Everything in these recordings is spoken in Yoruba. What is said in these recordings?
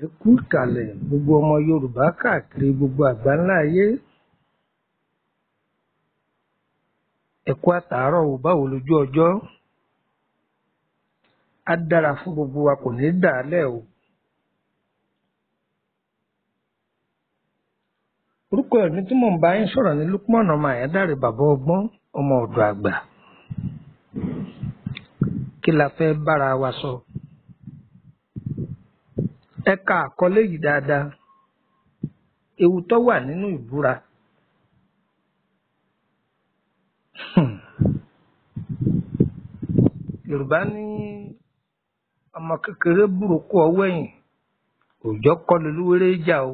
Ẹ kú ìkàlẹ̀ gbogbo ọmọ Yorùbá káàkiri gbogbo àgbáńlá ayé. Ẹ kú àtàárọ̀ o, báwo lójú ọjọ́? Á dára fún gbogbo wa, kò ní dàálẹ̀ o. Orúkọ ẹ̀mí tí mò ń bá yín sọ̀rọ̀ ní Lukman ọmọ Àyándàrè, bàbá ọgbọ́n, ọmọ ọ̀dọ̀ àgbà. Kí la fẹ́ bára wa sọ? Ẹ ka àkọlé yìí dáadáa. Ewu tó wà nínú ìbúra. Yorùbá ní ọmọ kékeré burúkú ọwọ́ ẹ̀yìn, òòjọ́ kọ́ lolúwéré jà o.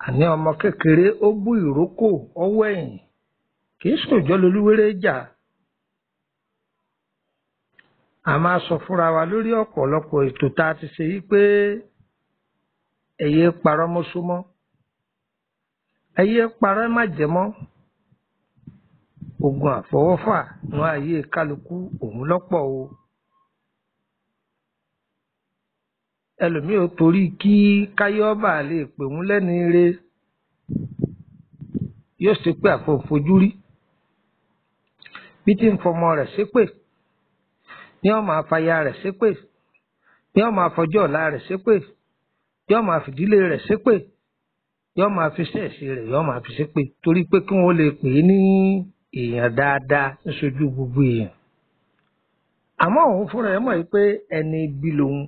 Àní ọmọ kékeré ó bú ìrókò ọwọ́ ẹ̀yìn, kì í sòjọ́ lolúwéré jà. A máa sọ fúnra wa lórí ọ̀pọ̀lọpọ̀ ètò tá a ti ṣe yí pé ẹ yé parọ́ mọ́só mọ́, ẹ yé parọ́ má jẹ́ mọ́. Ogun àfọwọ́fà nú ayé kálukú òun lọ́pọ̀ o. Ẹlòmíì ò torí kí káyọ́bà lè pè wọ́n lẹ́ni ire, yóò ṣe pé àfọ̀fojúrí bí tí ń fọmọ rẹ̀ ṣépè, ní ó máa fàya rẹ̀ ṣépè, ní ó máa fọjọ́ ọ̀la rẹ̀ ṣépè, yóò máa fìdílé rẹ̀ ṣépè, yóò máa fi ṣẹ́ẹ̀ṣì rẹ̀ yóò máa fi ṣépè, torí pé kí wọ́n lè pè é ní èèyàn dáadáa níṣojú gbogbo èèyàn. Àmọ́ òun fúnra ẹ̀ mọ̀ yìí pé ẹni ibi lòun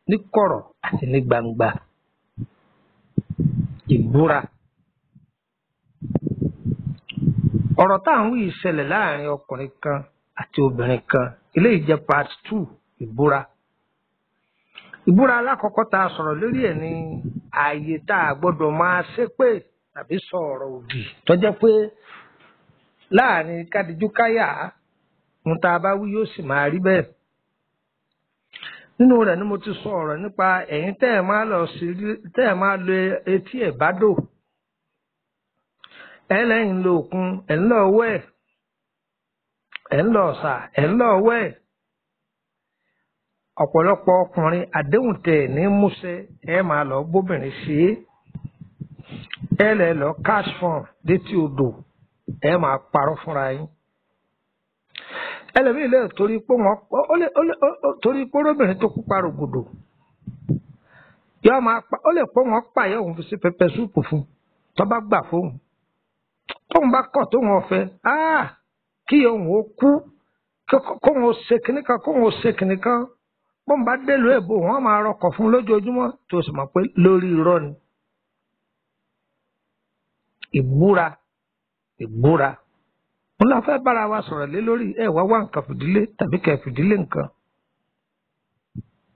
ní kọ̀rọ̀ àti ní gbangba. Ìbúra. Ọ̀rọ̀ tá à ń wí ìṣẹ̀lẹ̀ láàrin ọkùnrin kan àti obìnrin kan. Eléyìí jẹ́ part 2 ìbúra. Ìbúra alákọ̀ọ́kọ́ tá a sọ̀rọ̀ lórí ẹ̀ ní ààyè tá a gbọ́dọ̀ máa ṣépè tàbí sọ ọ̀rọ̀ òdì tó jẹ́ pé láàrin kádìjú káyà ohun tá a bá wí yóò sì máa rí bẹ́ẹ̀. Nínú rẹ̀ ni mo ti sọ ọ̀rọ̀ nípa ẹ̀yin tẹ́ ẹ̀ máa lọ sí, tẹ́ ẹ̀ máa lo etí ẹ̀ bá dò. Ẹ lẹ́yìn lo òkun, ẹ̀ ń lọ wẹ̀, ẹ̀ ń lọ ọ̀sà, ẹ̀ ń lọ wẹ̀. Ọ̀pọ̀lọpọ̀ ọkùnrin àdéhùn tẹ̀ ní múṣẹ, ẹ máa lọ bóbìnrin ṣe é. Ẹ lẹ̀ lọ cash fund létí odò, ẹ máa parọ́ fúnra yín. Ẹlòmíì lè torí pé wọn ó lè torí pé olóbìnrin tó kópa rògbòdò yóò máa pa, ó lè pé wọn pààyà òun fi sí pẹpẹ súùpù fún tó bá gbà fóun, tóun bá kọ̀ tóun ọ̀fẹ́, kí òun ó kú, kóun ó ṣe kinní kan, kóun ó ṣe kinní kan, bóun bá délùú èbó wọn máa rọkọ̀ fún lójoojúmọ́, tó sì mọ̀ pé lórí irọ́ ni. Ìbúra, ìbúra ń la fẹ́ bára wa sọ̀rọ̀ lé lórí. Ẹ wá wá nǹkan fìdílé tàbí kẹ́ fìdílé nǹkan.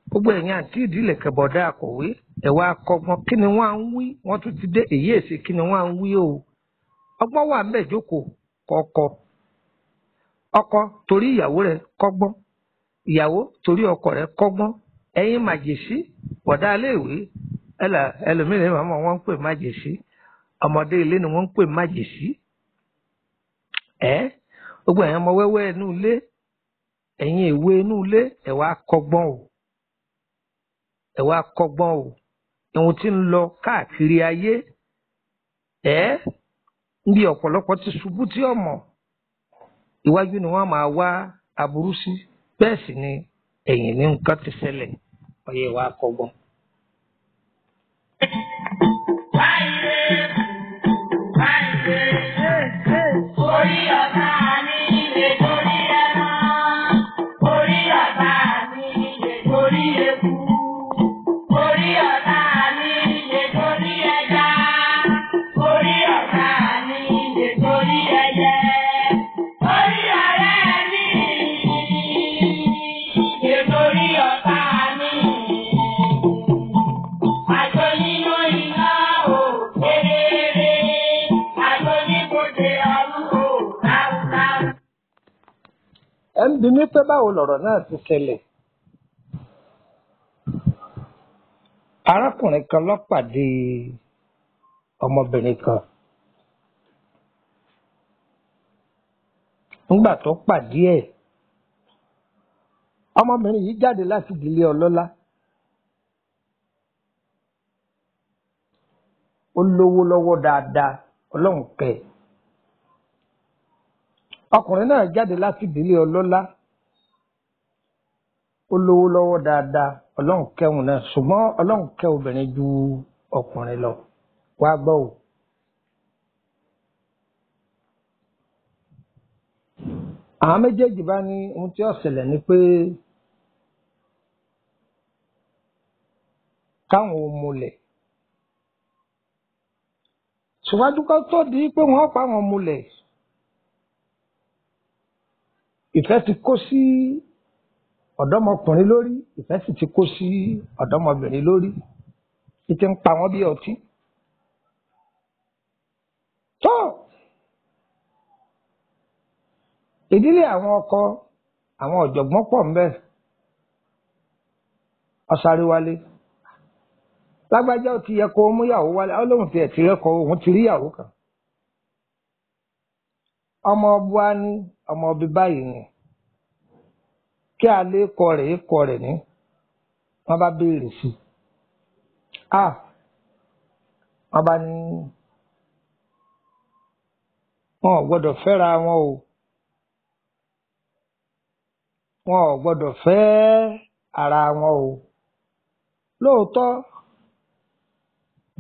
Gbogbo ẹ̀yin àti ìdílé kẹbọ̀dá akọ̀wé, ẹ wá kọ́gbọ́n kí ni wọ́n á ń wí, wọ́n tún ti dé èyí èsì kí ni wọ́n á ń wí o. Ọgbọ́n wà ńbẹ̀, jókòó kọ̀ọ̀kọ̀. Ọkọ torí ìyàwó rẹ̀ kọ́gbọ́n, ìyàwó torí ọkọ rẹ̀ kọ́gbọ́n. Ẹ̀yin màjèṣí bọ̀dá iléèwé, ẹlòmíràn màmá wọn ń pè májèṣí, ọmọdé ilé ni wọ́n ń pè májèṣí. Ẹ Gbogbo ẹ̀yin ọmọ wẹ́wẹ́ inú ilé, ẹ̀yin èwe inú ilé, ẹ wá kọ́gbọ́n o, ẹ wá kọ́gbọ́n o. Ohun tí ń lọ káàkiri ayé ẹ níbi ọ̀pọ̀lọpọ̀ ti ṣubú tí ọmọ iwájú ni wọ́n máa wá aburú sí, bẹ́ẹ̀ sì ni ẹ̀yìn ní nǹkan ti ṣẹlẹ̀. Ọyẹ wa kọ́gbọ́n. Orí ọ̀tá mi lè torí ẹran, orí ọ̀tá mi lè torí eku, orí ọ̀tá mi lè torí ẹja, orí ọ̀tá mi lè torí ẹyẹ, orí ọ̀rẹ́ mi lè torí ọ̀tá mi. Àjọ nínú iná ò kéré, àjọ ní kò dé ọdún ò ráúráú. Ẹ ń bi mí pé báwo lọ̀rọ̀ náà ti ṣẹlẹ̀. Arákùnrin kan ló pàdé ọmọbìnrin kan. Nígbà tó pàdé ẹ̀, ọmọbìnrin yìí jáde láti ìdílé ọlọ́lá. Ó lówó lọ́wọ́ dáadáa, Ọlọ́run kẹ́ ẹ̀. Ọkùnrin náà jáde láti ìdílé ọlọ́lá. Ó lówó lọ́wọ́ dáadáa, Ọlọ́run kẹ́hùn náà, ṣùgbọ́n Ọlọ́run kẹ́ obìnrin ju ọkùnrin lọ. Wá gbọ́ o. Àwọn méjèèjì bá ní ohun tí ó ṣẹlẹ̀ ni pé káwọn ò múlẹ̀. Ṣùgbọ́n kó tó di pé wọ́n pa àwọn múlẹ̀, ìfẹ́ ti kó sí ọ̀dọ́mọkùnrin lórí, ìfẹ́ sì ti kó sí ọ̀dọ́mọbìnrin lórí, títí ń pa wọ́n bí ọtí. Tó ìdílé àwọn ọkọ àwọn ọ̀jọ̀gbọ́n pọ̀ ńbẹ̀, ọ̀sáré wálé. Lágbájá ó ti yẹ kó mú ìyàwó wálé, ó lóun tiẹ̀ ti rẹ́kọ̀ọ́, òun ti rí ìyàwó kan. Ọmọ ọbúá ní ọmọ ọbí báyìí ni, kí a lè kọ rẹ̀ kọ rẹ̀ ní, wọ́n bá béèrè sí i. A wọ́n bá ní wọn ò gbọ́dọ̀ fẹ́ra wọn o, wọn ò gbọ́dọ̀ fẹ́ ara wọn o. Lóòótọ́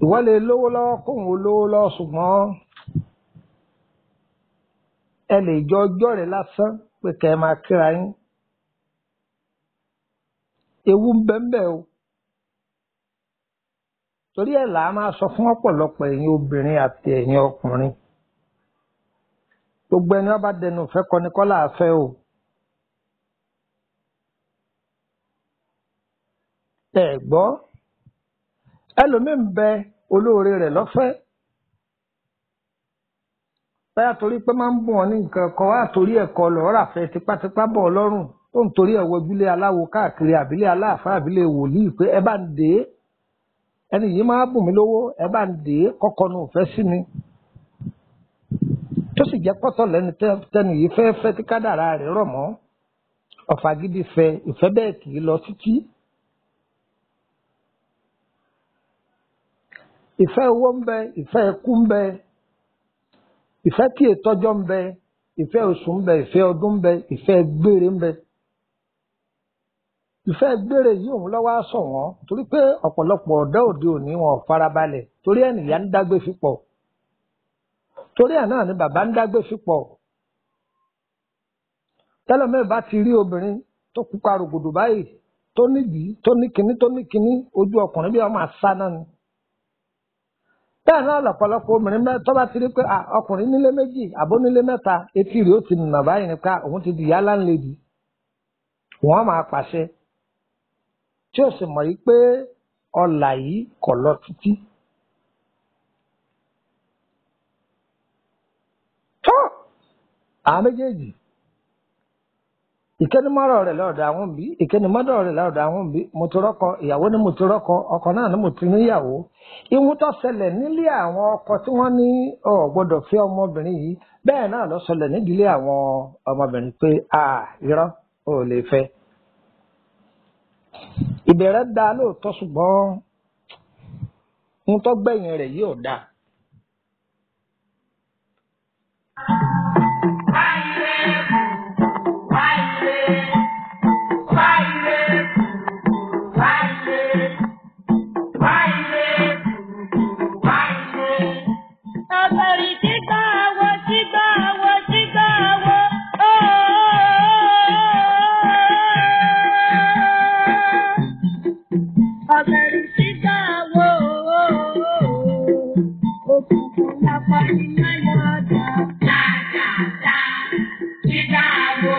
ìwọ lè lówó lọ́wọ́ kóun ó lówó lọ́wọ́, ṣùgbọ́n ẹ lè jọ ọjọ́ rẹ̀ lásán pé kẹ́ ẹ máa kíra yín. Ewu ń bẹ ńbẹ̀ o. Torí ẹ̀ là á máa sọ fún ọ̀pọ̀lọpọ̀ ẹ̀yin obìnrin àti ẹ̀yin ọkùnrin. Gbogbo ẹni wọ́n bá dẹnu ìfẹ́ kọ ni kọ́ là á fẹ́ o. Ẹ gbọ́, ẹlòmíì ń bẹ olóore rẹ̀ lọ́fẹ̀ẹ́. Báyà torí pé máa ń bùn ọ́ ní nǹkan kan wá torí ẹ̀kọ́ lọ́ọ́ rà fẹ́ tipátipá bọ̀ ọ́ lọ́rùn tó ń torí ẹ̀ wọjúlé aláwo káàkiri àbílẹ̀ aláàfáà àbílẹ̀ wòlíì pé ẹ bá ń dè é, ẹni yìí máa bùn mí lówó, ẹ bá ń dè é kọ́kọ́ nu òfẹ́ sí mi. Tó sì jẹ́ pọ́tọ̀ lẹ́ni tẹ́ni yìí fẹ́ fẹ́ tí kádàrá rẹ̀ rọ̀ mọ́. Ọ̀fà gidi fẹ́ ìfẹ́ bẹ́ẹ̀ kì í lọ títí. Ìfẹ́ owó ń bẹ, ìfẹ́ ikú ń bẹ, ìfẹ́ tí ètọ́jọ́ ń bẹ, ìfẹ́ oṣù ń bẹ, ìfẹ́ ọdún ń bẹ, ìfẹ́ gbére ń bẹ. Ìfẹ́ gbére yìí òun lọ́wọ́ á sọ wọ́n torí pé ọ̀pọ̀lọpọ̀ ọ̀dọ́ òde òní wọn ò farabalẹ̀, torí ẹ̀ nìyá ń dágbé fipọ̀, torí ẹ̀ náà ni bàbá ń dágbé fipọ̀. Tẹ́lẹ̀mí bá ti rí obìnrin tó pupa rògbòdò báyìí tó nídìí tó ní kinní tó ní kinní, ojú ọkùnrin bí wọ́n máa sá náà ni. Bẹ́ẹ̀ náà lọ̀pọ̀lọpọ̀ obìnrin tó bá ti rí pé ọkùnrin nílé méjì àbó nílé mẹ́ta, etí rẹ̀ ó ti nà báyìí nípa òun ti di ìyá láńlẹ́dì. Wọ́n máa pàṣẹ tí ó sì mọ̀ yìí pé ọlà yìí kò lọ títí. Tó àwọn méjèèjì, Ìkíní mọ́rọ̀ rẹ̀ lọ́dọ̀ àwọn òbí, ìkíní mọ́dọ̀ rẹ̀ lọ́dọ̀ àwọn òbí. Mo ti rọ́kọ, ìyàwó ni mo ti rọ́kọ, ọkọ náà ni mo ti níyàwó. Ihun tó ṣẹlẹ̀ nílé àwọn ọkọ tí wọ́n ní ò gbọ́dọ̀ fẹ́ ọmọbìnrin yìí, bẹ́ẹ̀ náà ló ṣẹlẹ̀ nídìílé àwọn ọmọbìnrin pé a irọ́ ò lè fẹ́. Ìbẹ̀rẹ̀ da lóòótọ́, ṣùgbọ́n ohun tó gbẹ̀yìn rẹ̀ yìí ò dáa. Ọ̀bẹ̀rì tí gbà wọ, tí gbà wọ, tí gbà wọ, ooo. Ọ̀bẹ̀rì tí gbà wọ, ooo. Òkùnkùn lápá ní Máyọ̀dá. Dàdàdà, tí gbà wọ,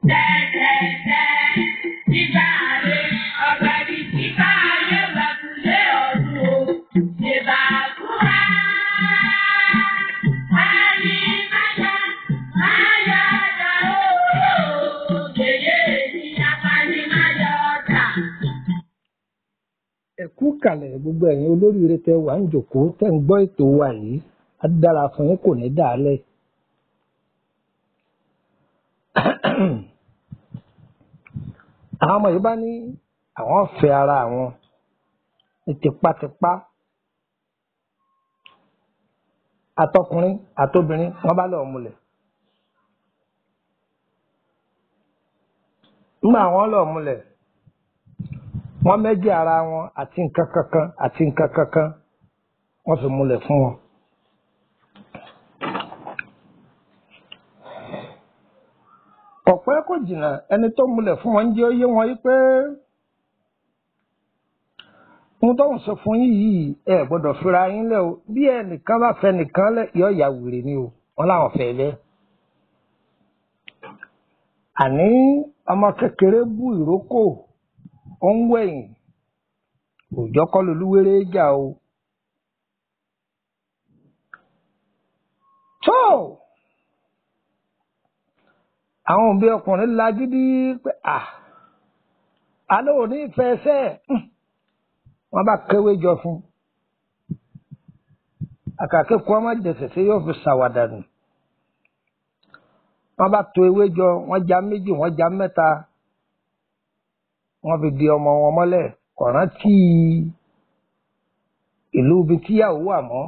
dẹ́dẹ́dẹ́, tí gbà rè. Ọ̀bẹ̀rì tí gbà yẹ wẹ̀kúlé ọ̀run o. Ìbàkúrà. Ẹ kú kàlẹ̀ gbogbo ẹ̀yin olóríire tẹ wà ń jòkó tẹ́ ń gbọ́ ètò wa yìí, á dára fún yín, kò ní dàálẹ̀. Àwọn ọmọ yìí bá ní àwọn fẹ́ ara àwọn ní tipátipá, àtọkùnrin àtobìnrin, wọ́n bá lọ́ọ́ múlẹ̀. Nígbà wọn lọ́ọ́ múlẹ̀, wọ́n mẹ́jẹ ara wọn àti nǹkan kankan àti nǹkan kankan, wọ́n fi múlẹ̀ fún wọn. Ọ̀pẹ́ kò jìnnà, ẹni tó múlẹ̀ fún wọn ń jẹ́ ó yé wọn yí pé ohun tó ń sọ fún yín yìí, ẹ gbọ́dọ̀ fira yín lẹ̀ o. Bí ẹnìkan bá fẹ́ nìkan lẹ̀, yọ ya wèrè ni o. Wọ́n láwọn fẹ́ lẹ̀. Àní ọmọ kékeré bú ìrókò, ó ń wẹ̀yìn, òòjọ́ kọ́ lolúwéré jà o. Tó àwọn òbí ọkùnrin lagídí pé à alẹ́ òní ìfẹ́ ẹsẹ̀, wọ́n bá kéwé jọ fún un. Àkàkẹ́kọ̀ọ́ ọmọ jẹ̀sẹ̀ sí yóò fi ṣàwàdà nù. Wọ́n bá to ewé jọ, wọ́n já méjì, wọ́n já mẹ́ta, wọ́n fi di ọmọ wọn mọ́lẹ̀. Kò rántí ìlú ibi tíyàwó wà mọ́.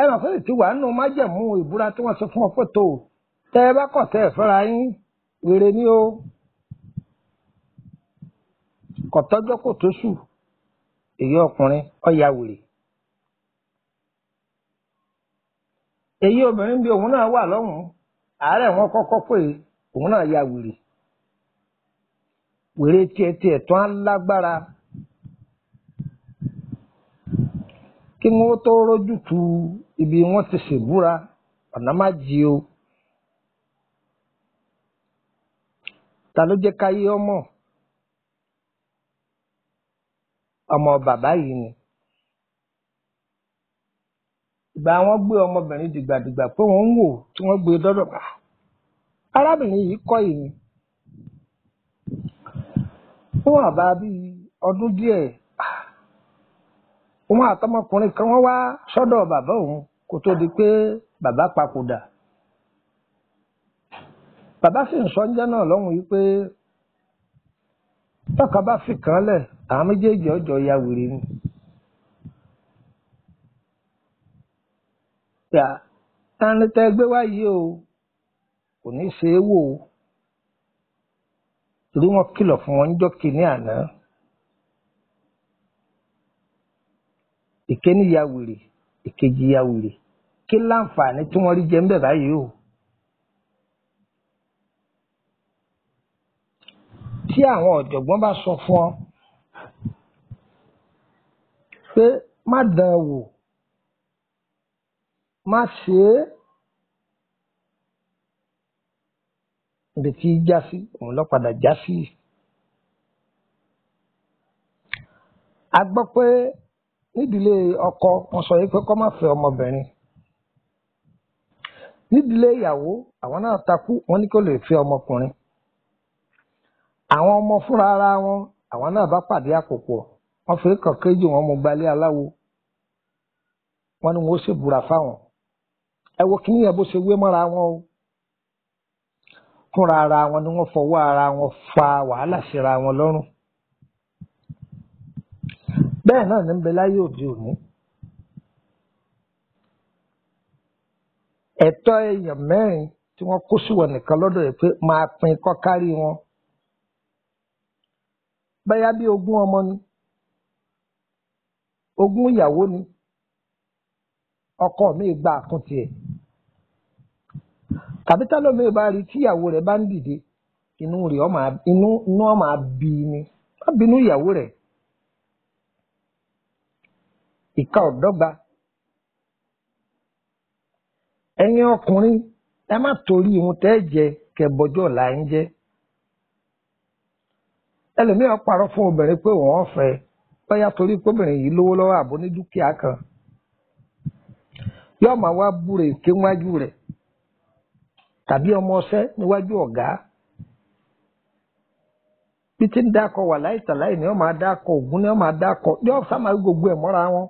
Ẹ mọ̀ pé tí wàá nù májẹ̀mú ìbúra tí wọ́n sọ fún ọ pé tó tẹ́ ẹ bá kọ̀ tẹ́ ẹ fẹ́ra yín, wèrè ni o. Kò tọ́jọ́ kò tó sù, èyí ọkùnrin ó ya wèrè. Èyí obìnrin bí òun náà wà lọ́hùn-ún, àárẹ̀ wọn kọ́kọ́ pé òun náà ya wèrè. Wèrè tiẹ̀ tiẹ̀ tó á lágbára kí wọ́n tó rójú tu ibi wọ́n ti ṣèbúra, ọ̀nà má jí o. Ta ló jẹ́ káyé ọmọ? Ọmọ bàbá yìí ni. Ìgbà wọn gbé ọmọbìnrin dìgbàdìgbà pé wọ́n ń wò tí wọ́n gbé dọ́dọ̀ pa. Arábìnrin yìí kọ́ yìí ni. Fún àbá bíi ọdún díẹ̀, òun àtọmọkùnrin kan wọ́n wá sọ́dọ̀ bàbá òun kó tó di pé bàbá papòdà. Bàbá sì ń sọ ńjẹ́ náà lọ́hùn yìí pé tọ́ka bá fi kàn lẹ̀, àwọn méjèèjì ọjọ́ ya wèrè ni. Yà ẹni tẹ́ gbé wá yìí o, kò ní ṣe é wò ó. Torí wọ́n kìlọ̀ fún wọn níjọ́ kìíní àná. Ìkíní ya wèrè, ìkejì ya wèrè. Kí láǹfààní tí wọ́n rí jẹ ńbẹ̀ báyìí o? Tí àwọn ọ̀jọ̀gbọ́n bá sọ fún ọ pé má dán an wò, má ṣe é, ibi tí í já sí òun ló padà já sí. A gbọ́ pé nídìílé ọkọ wọn sọ yìí pé kó má fẹ́ ọmọbìnrin. Nídìílé ìyàwó, àwọn náà takú, wọ́n ní kó lè fẹ́ ọmọkùnrin. Àwọn ọmọ fúnra ara wọn, àwọn náà bá pàdé àpòpọ̀, wọ́n fi kàn kéjì wọn mú gbalé aláwo. Wọ́n ní wọn ó ṣèbúra fáwọn. Ẹ wo kí nìyẹn bó ṣe wé mọ́ra wọn o. Fúnra ara wọn ni wọ́n fọwọ́ ara wọn fa wàhálà síra wọn lọ́rùn. Bẹ́ẹ̀ náà ní ń bẹ láyé òde òní. Ẹ̀tọ́ èèyàn mẹ́rin tí wọ́n kó sí wọn nìkan lọ́dọ̀ yìí pé máa pín kọ́ kárí wọn. Bẹ́yà bí ogún ọmọ ni, ogún ìyàwó ni, ọkọ mi gba àkúntì ẹ̀. Tàbí tálómi bá rí tíyàwó rẹ̀ bá ń dìde, inú rẹ̀ inú ó máa bí ni. Má bínú ìyàwó rẹ̀. Ìka ò dọ́gba. Ẹ̀yin ọkùnrin, ẹ má torí ohun tẹ́ ẹ jẹ kẹ́ bọjọ́ ọ̀la yín jẹ́. Ẹlòmíràn parọ́ fún obìnrin pé òun ọ̀fẹ́, bóyá torí pé obìnrin yìí lówó lọ́wọ́ àbó ní dúkìá kan. Yóò máa wá búre èké níwájú rẹ̀ tàbí ọmọ ọṣẹ́ níwájú ọ̀gá. Bí ti ń dákọ̀ wà láìtàláì ni ó máa dákọ̀ Ògún ni ó máa dákọ̀, yóò sá máa gbogbo ẹ̀ mọ́ra wọn.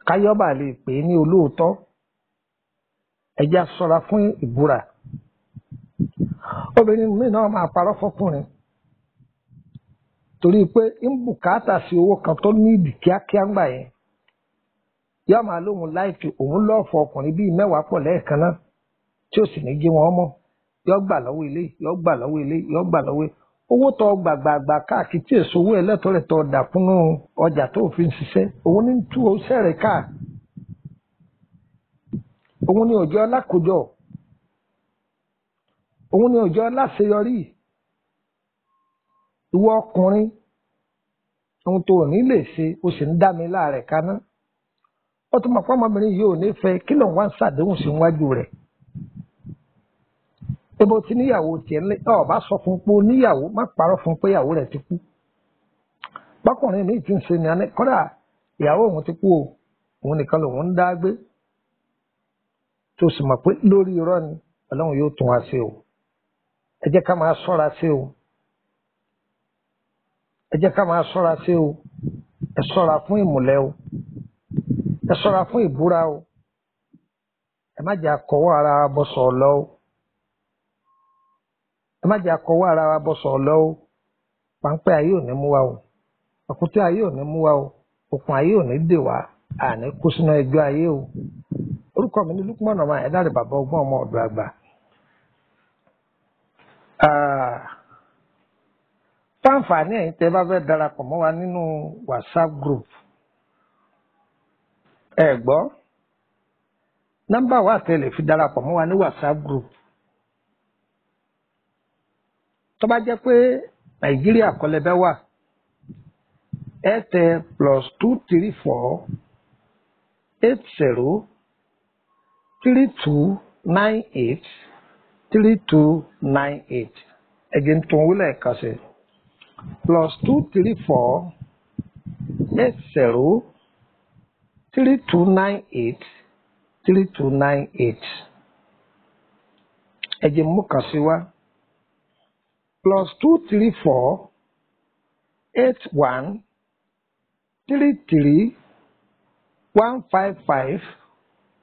Káyọ́bà lè pè é ní olóòótọ́. Ẹ jẹ́ á ṣọ́ra fún ìbúra. Obìnrin míì náà máa parọ́ fọkùnrin torí pé ń bùkátà sí owó kan tó ní ìdí kíákíá ńgbà yẹn. Yóò máa lóhun láìkì òun lọ́ọ̀fọ̀ ọkùnrin bíi mẹ́wàá pọ̀ lẹ́ẹ̀kan náà tí ó sì ní jí wọn mọ́. Yóò gbà lọ́wọ́ ilé, yóò gbà lọ́wọ́ ilé, yóò gbà lọ́wọ́ ilé. Owó tó gbàgbàgbà káàkiri tí èso owó ẹlẹ́tọ̀ọ́ rẹ̀ tó dà kúnnú ọjà tó fi ń ṣiṣẹ́, òun ní tú iṣẹ́ rẹ̀ káà. Òun ni òjò alákòjọ. Òun ni òjò aláṣeyọrí. Ìwọ ọkùnrin, ohun tó ò ní lè ṣe, o sì ń dá mi láàrẹ̀ kaná. Ó tún mọ̀ pé ọmọbìnrin yìí ò ní fẹ́, kí lòun wá ń ṣàdéhùn sí iwájú rẹ̀. Ebo ti níyàwó tiẹ̀ ńlẹ̀, ọ̀ bá sọ fún pé ó níyàwó, má parọ́ fún pé ìyàwó rẹ̀ ti kú. Bákùnrin mi ti ń ṣe ní alẹ́, kódà ìyàwó òun ti kú o, òun nìkan lòun ń dá gbé. Tó sì mọ̀ pé lórí irọ́ ni Ọlọ́run yóò tún wá ṣe o. Ẹ jẹ́ ká máa ṣọ́ra ṣe o. Ẹ jẹ́ ká máa ṣọ́ra ṣe o. Ẹ ṣọ́ra fún ìmùlẹ̀ o. Ẹ ṣọ́ra fún ìbúra o. Ẹ má jẹ́ akọwọ́ ara wa bọ́ sọ̀ lọ o. Ẹ má jẹ́ akọwọ́ ara wa bọ́ sọ̀ lọ o. Páńpẹ́ ayé ò ní mú wa o. Àkútí ayé ò ní mú wa o. Òkun ayé ò ní dè wá. Àní kó sínú ẹjọ́ ayé o. Orúkọ mi ni Lukman ọmọ Ẹ̀dáre, bàbá ọgbọ́n ọmọ ọ̀dọ̀ àgbà. Fáǹfààní ẹ̀yin tẹ́ bá fẹ́ darapọ̀ mọ́ wa nínú WhatsApp group. Ẹ gbọ́, nọ́mbà wa tẹ́ lè fi darapọ̀ mọ́ wa ní WhatsApp group. Tó bá jẹ́ pé Nàìjíríà kọ́ lẹ bẹ́ wà, ẹ tẹ +234 80 32 98 32 98. Ẹ jẹ́ n tún wí lẹ́ẹ̀kan sí. +234 80 3298 3298. Ẹ jẹ́ mú kàn sí wa. +234 81 33 155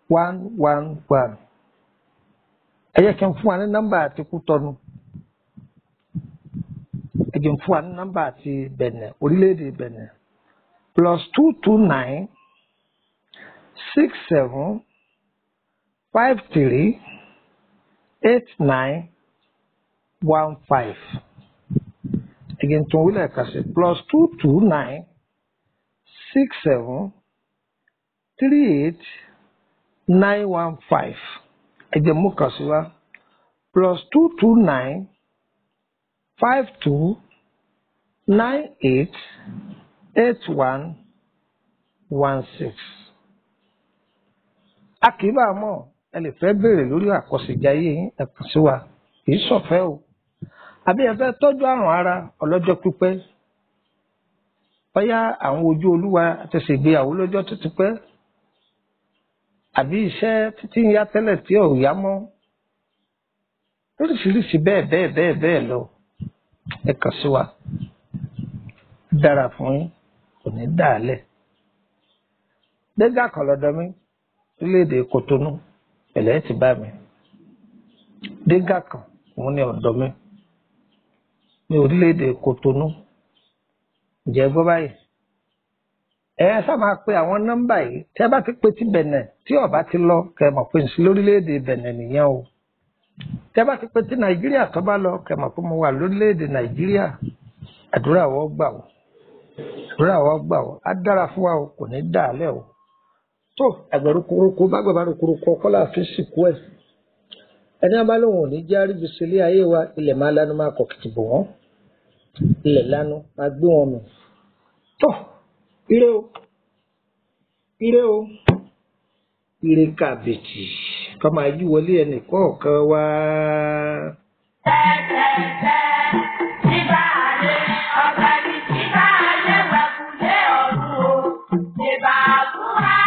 111. Ẹ jẹ́ kí n fún wa ní nọ́mbà àti Kútọ́nù. Ẹ jẹ́ n fún wa ní nọ́mbà àti Bẹ̀nẹ̀, orílẹ̀-èdè Bẹ̀nẹ̀. +229 67 53 89 15. Ẹ jẹ́ n tún wí lẹ́ẹ̀kan sí. +229 67 38 915. Ẹ jẹ́ mú kàn sí wa. +229 52 98 81 16. A kì í bá a mọ̀, ẹ lè fẹ́ béèrè lórí àkọsẹ̀jayé yín, ẹ kàn sí wa. Kì í ṣọ̀fẹ́ o. Àbí ẹ fẹ́ tọ́jú àrùn ara ọlọ́jọ́ pípẹ́. Bóyá àwọn ojú Olúwa ti ṣègbéyàwó lọ́jọ́ tó ti pẹ́. àbí iṣẹ́ títí ń yá tẹ́lẹ̀ tí ò yá mọ́, lóríṣiríṣi bẹ́ẹ̀ bẹ́ẹ̀ bẹ́ẹ̀ bẹ́ẹ̀ lọ, ẹ kàn sí wa. Dára fún yín, kò ní dàálẹ̀. Gbẹ́gà kan lọ́dọ̀ mi orílẹ̀-èdè Kòtónú, pẹ̀lẹ́ ti bá mi. Dégà kan òun ni ọ̀dọ̀ mi ní orílẹ̀-èdè Kòtónú. Ǹjẹ́ gbọ́ báyìí? Ẹ sá máa pe àwọn nọ́mbà yìí. Tẹ́ bá ti pe ti Bẹ̀nẹ̀ tí ó bá ti lọ, kẹ́ mọ̀ pé n sí lórílẹ̀-èdè Bẹ̀nẹ̀ nìyẹn o. Tẹ́ bá ti pe ti Nàìjíríà tó bá lọ, kẹ́ mọ̀ pé mo wà lórílẹ̀-èdè Nàìjíríà. Àdúrà wọ́n gbà o, àdúrà wọ́n gbà o, á dára fún wa o, kò ní dàálẹ̀ o. Tó àgbẹ̀rù koroko bá gbàgbà koroko ọkọ́ là fi sìnkú ẹ̀. Ẹni a bá lóun ò ní jẹ́ àríbi sílé ayé wa, ilẹ̀ máa lanu máa kọ̀ kìtì bò wọ́n, ilẹ̀ lanu máa gbé wọn mì. Tó ire o, ire o, ire kàbìtì kọ́ máa yí wọlé ẹnì kọ̀ọ̀kan wá. Tẹ́tẹ́tẹ́, ìbá ayé, ọ̀gbẹ́ni ìbá ayé wẹ̀kúlé ọ̀run o, ìbá fúnra.